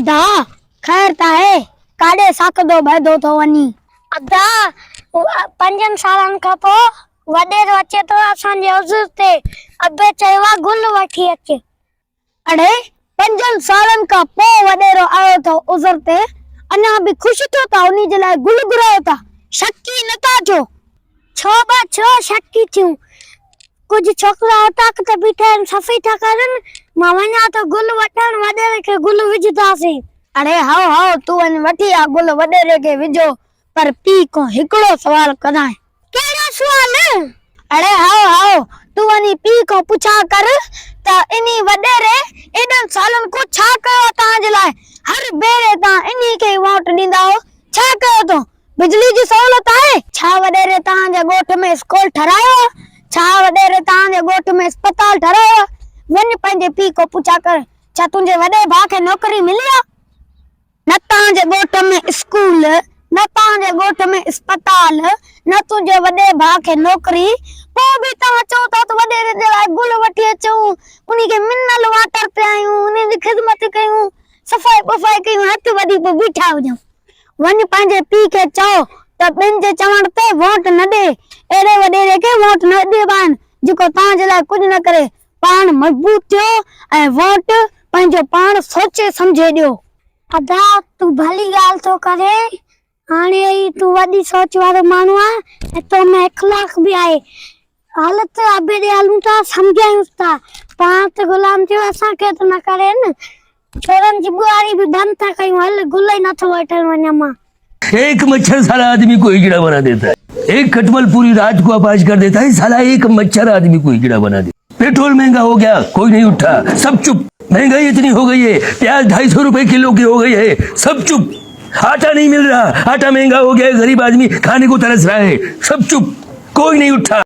ادا، خير ته آهي، ڪاڏي ساڪندو ٻهندو ٿو وڃين؟ ادا، پنجن سالن کان پوء وڏيرو اچي ٿو اسان جي عذر تي، ابي چيو آ گل وٺي اچ. اڙي، پنجن سالن کان پوء وڏيرو آيو اٿو عذر تي، اڃا به خوش ٿيو ٿا انهي جي لاء گل گهرايو ٿا، شڪي نه ٿا ٿيو؟ ڇو به ڇو شڪي ٿيون، ڪجهه ڇوڪرا اوطاق تي بيٺا آهن صفي ٿا ڪرن، مان وڃان ٿو گل وٺڻ، وڏيري کي گل وجهنداسين. اڙي هائو هائو تون وڃ وٺي آ گل وڏيري کي وجهو، پر پيء کان هڪڙو سوال ڪرانء. ڪهڙو سوال؟ اڙي هائو هائو تون وڃي پيء کان پڇا ڪر ته انهي وڏيري ايڏن سالن کان ڇا ڪيو آ توهان جي لاء، هر ڀيري توهان انهي کي ئي ووٽ ڏيندا آهيو، ڇا ڪيو اٿو؟ بجلي جي سهولت آهي؟ ڇا وڏيري توهان جي ڳوٺ ۾ اسڪول ٺهرايو آ؟ ڇا وڏيري توهان جي ڳوٺ ۾ اسپتال ٺهرايو آ؟ وڃ پنهنجي پيء کان پڇا ڪر، ڇا تنهنجي وڏي ڀاء کي نوڪري ملي آ؟ نه توهان جي ڳوٺ ۾ اسڪول، نه توهان جي ڳوٺ ۾ اسپتال، نه تنهنجي وڏي ڀاء کي نوڪري، پوء به توهان چئو ٿا ته وڏيري جي لاء گل وٺي اچون، انهي کي منرل واٽر پيايون، انهي جي خدمت ڪيون، صفائي ٻفائي ڪيون، هٿ ٻڌي پوء بيٺا هجون. وڃ پنهنجي پيء کي چئو ته ٻين جي چوڻ تي ووٽ نه ڏي، اهڙي وڏيري کي ووٽ نه ڏبا آهن، جيڪو توهان جي لاء ڪجهه نه ڪري، پاڻ مضبوط ٿيو ۽ ووٽ پنهنجو پاڻ سوچي سمجهي ڏيو. ادا تون ڀلي ڳالهه ٿو ڪرين، هاڻي ئي تون وڏي سوچ وارو ماڻهو آهين ۽ تو ۾ اخلاق به آهي. هل ته ابي ڏي هلون ٿا، سمجهايونس ٿا. پاڻ ته غلام ٿيو اسان کي ته نه ڪري نه. ڇورن جي ٻوهاري به بند ٿا ڪيون، هل گل ئي نٿو وٺڻ وڃان مان. ايڪ مڇر سالا آدمي ڪو هجڙا بنا ديتا هي ايڪ کٽمل پوري رات ڪو اپاهج ڪر ديتا هي سالا ايڪ مڇر آدمي ڪو هجڙا بنا ديتا پيٽرول مهنگا هو گيا ڪوئي نهي اٺا سب چپ مهنگائي اتني هو گئي هي پياز ڍائي سو روپي ڪلو ڪي هو گئي هي سب چپ آٽا نهي مل رها آٽا مهنگا هو گيا هي غريب آدمي کاني ڪو ترس رها هي سب چپ ڪوئي نهي اٺا.